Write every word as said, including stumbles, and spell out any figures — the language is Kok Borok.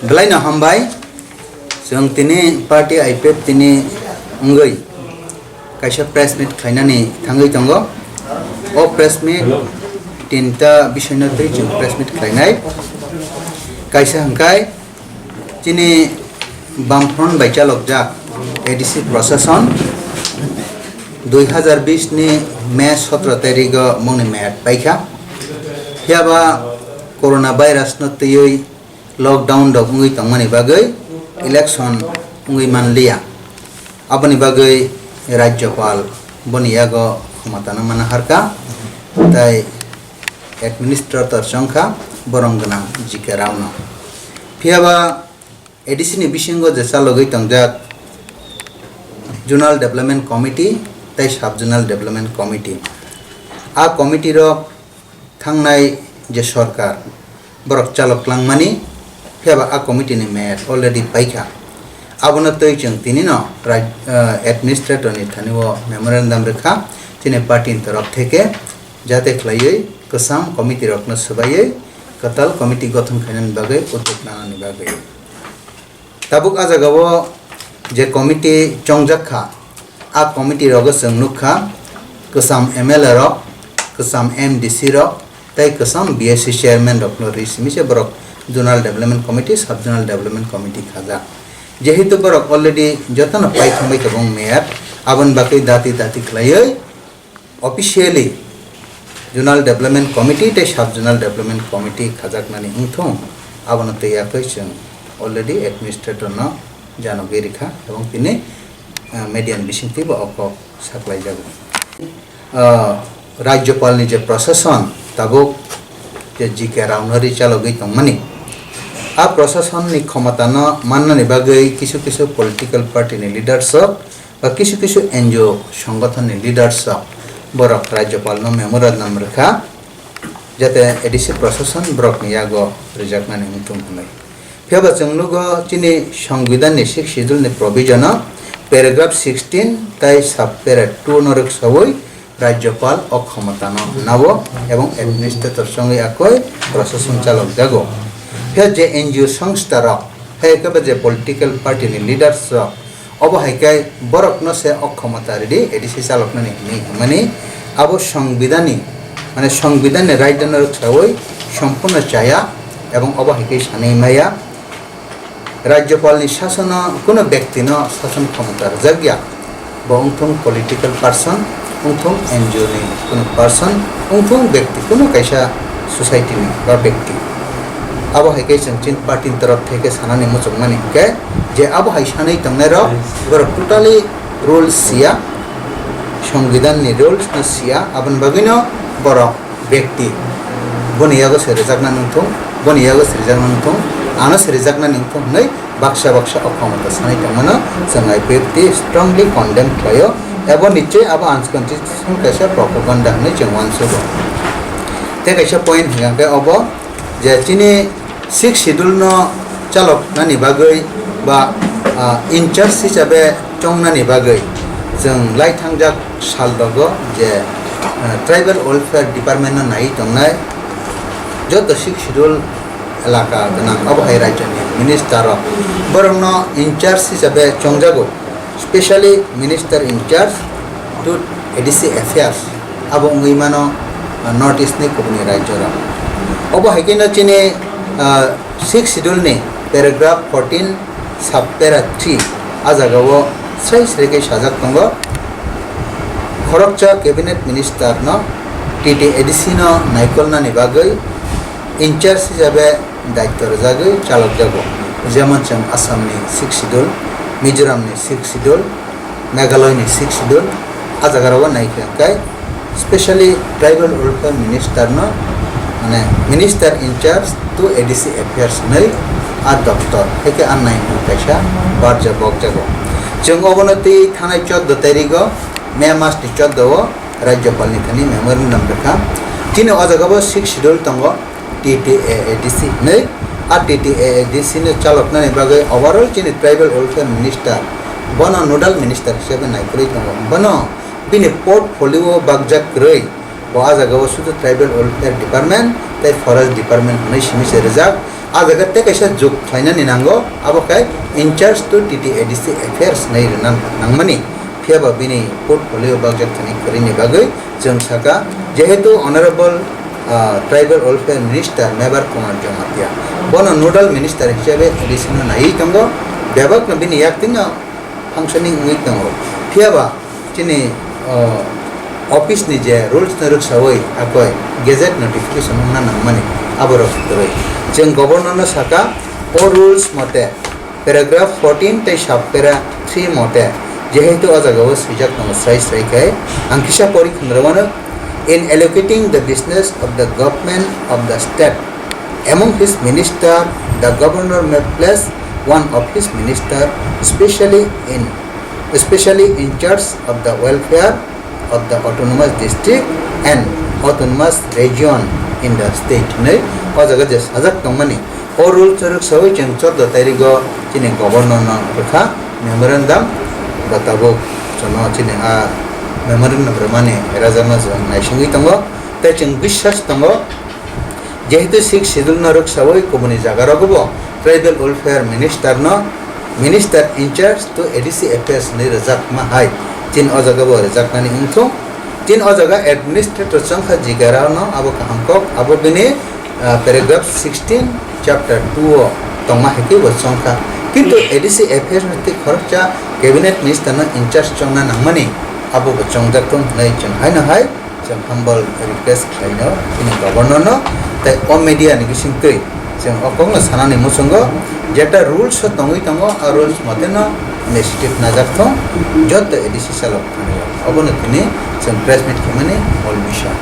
Belai no hambai, chwng tini party I P F T ni wngwi kaisa press meet khlainani thangwi tongo. O press meet tinta bisoino twi chwng press meet khlainai. Kaisa hwnkhe chini Bamfront bai chalokjak A D C Prashason dui hazar bish ni May sotro tarigo mungni mayat paikha. Phiyaba corona virus no twiwi lockdown rok wngwi tongmani bagwi election wngwi manliya. Aboni bagwi Rajyapal boni yago khomotano mana harkha, tai administrator chongkha borong gwnang G K Rao no. Phiyaba A D C ni bisingo je chalogwi tongjak Zonal Development Committee tai Sub Zonal Development Committee, a committee rok thangnai je sorkar borok chalok langmani, phiyaba a committee ni mayat already paikha. Abono twi chwng tinino raj-, eh, administrator ni thani o memorandum rwkha, chini party ni torok theke jate khlaiwi kwcham committee rokno swbaiwi kwtal committee gothon khainani bagwi utuk nanani bagwi. Tabuk a jagao je committee chongjak kha, a committee rogo chwng nukha kwcham M L A rok, kwcham M D C rok tei kwcham B S C chairman rokno ri simi se borok Zonal Development Committee, Sub Zonal Development Committee khajak. Jehetu borok already jotono pai thangbai tabung mayat, aboni bagwi dati dati khlaiwi officially Zonal Development Committee tei Sub Zonal Development Committee khajaknani wngthung, abono twi yakwi chwng already administrator no janogwi rikha ebong tini, ah, media ni bisingtwi bo o kok saklaijago. Ah, Rajyapal ni je Prashason tabuk je G K Rao no ri chalogwi tongmani, a Prashason ni khomota no mannani bagwi kisu kisu political party ni leaders rok ba kisu kisu N G O songothon ni leaders rok borok Rajyapal no memorandum rwkha, jate A D C Prashason borok ni yago rijaknani wngthung hwnwi. Phiyaba chwng nugo chini Songbidan ni Sixth Schedule ni provision o paragraph sixteen tai sub para two no rwksawi Rajyapal o khomota no nabo ebong administrator chongwi akoi Prashason chalokjago. Phiya je N G O songstha rok, hai khe ba je political party ni leaders rok, obo hai khe borok no se o khomota ridi A D C chaloknani hinwi hwnmani, abo Songbidan ni, mane Songbidan ni raida no rwksawi sompurno chaya ebong obo hai khe sanwi maya. Rajyapal ni sasono kuno bekti no sason khomota rwjakya, bo wngthung political person, wngthung N G O ni kuno person, wngthung bekti kuno kaisa society ni ba bekti. Abo hai khe chwng chini party ni torok theke sanani muchungmani hwnkhe je abo hai sanwi tongnai rok borok totally rules siya, Songbidan ni rules no siya, aboni bagwi no borok bekti boni yago se rwjakna nungthung, boni yago se rwjakna nungthung, ano se rwjakna nungthung hwnwi baksa baksa o khomota sanwi tongmano chwng I P F T strongly condemn khlaio, abo nichoi abo unconstitutional kaisa propaganda hwnwi chwng uansugo. Tei kaisa point hwnkhe obo je chini Sixth Schedule no chaloknani bagwi ba, ah, in charge hisabe chongnani bagwi chwng lai thangjak sal rogo je, ah, Tribal Welfare Department no naiwi tongnai joto Sixth Schedule elaka gwnang obo hai rajyoni minister rok borokno in charge hisabe chongjago, specially minister in charge to A D C affairs. Abo wngwi mano, ah, North East ni kubuni rajyo rok. Obo hai khe no chini, ah, Sixth Schedule ni paragraph fourteen sub para three, ah jaga o srai srai khe sajak tongo, khoroksa cabinet minister no T T A D C no naikolnani bagwi in charge hisabe daityo rwjagwi chalokjago, jemon chwng Assam ni Sixth Schedule, Mizoram ni Sixth Schedule, Meghalaya ni Sixth Schedule, ah jaga rogo nai khe hwnkhe specially Tribal Welfare Minister no, mane, Minister in charge to A D C Affairs hwnwi ah doptor, hai khe ah nai hwnwi kaisa barja bokjago. Chwng obono twi thanai chordo tarigo, May mas ni chordo o Rajyapal ni thani memorandum rwkha. Chini o jaga bo Sixth Schedule tongo, T T A A D C hwnwi. Ah T T A A D C no chaloknani bagwi overall chini Tribal Welfare Minister, bono Nodal Minister hisabe naikolwi tongo. Bono bini portfolio o bakjak kwrwi, bo ah jaga o sudu Tribal Welfare Department tei Forest Department hwnwi simi se rwjak. A jaga tei kaisa jug khlainani nango, abo khe in charge to T T A D C affairs hinwi rwna nangmani. Phiya ba bini portfolio bakjak thani kwrwini bagwi chwng sakha, jehetu Honorable, ah, Tribal Welfare Minister Mebar Kumar Jamatia bono nodal minister hisabe A D C no naiwi tongo, bebakno bini yaktingno functioning wngwi tongo. Phiya ba chini, o, office ni je rules no rwksawi akoi gazette notification wngna nangmani aborok kwrwi. Chwng governor no sakha, o rules mote paragraph fourteen tei sub para three mote, jehetu o jaga o swijak tongo srai srai khe, ang kisa pori khwngrwmano, in allocating the business of the government of the state among his minister, the governor may place one of his minister specially in, specially in charge of the welfare of the autonomous district and autonomous region in the state hinwi o jaga je sajak tongmani. O rule chwrwk sawi chwng chordo tairigo chini governor no rwkha memorandum, ba tabuk chwngno chini a memorandum rwmani rajakno chwng naisingwi tongo, tei chwng biswas tongo. Jehetu sixth schedule no rwksawi kubuni jaga rogo bo tribal welfare minister no, minister in charge to A D C affairs hinwi rwjakma hai, chini o jaga bo rwjaknani wngthung. Chini o jaga administrator chwngkha jigara no abo kaham kok, abo bini, ah, paragraph sixteen chapter two o tongma hai khe bo chwngkha. Kintu A D C affairs ni twi khoroksa cabinet minister no in charge chongna nangmani abo bo chongjak thung hinwi chwng haino hai chwng humble request khlaino chini governor no, tei o media ni bisingtwi chwng o kokno sanani muchungo, jeta rules o tongwi tongo, a rules mote no initiative najak thung joto A D C salok thani. Obono tini chwng press meet khaimani mol mission.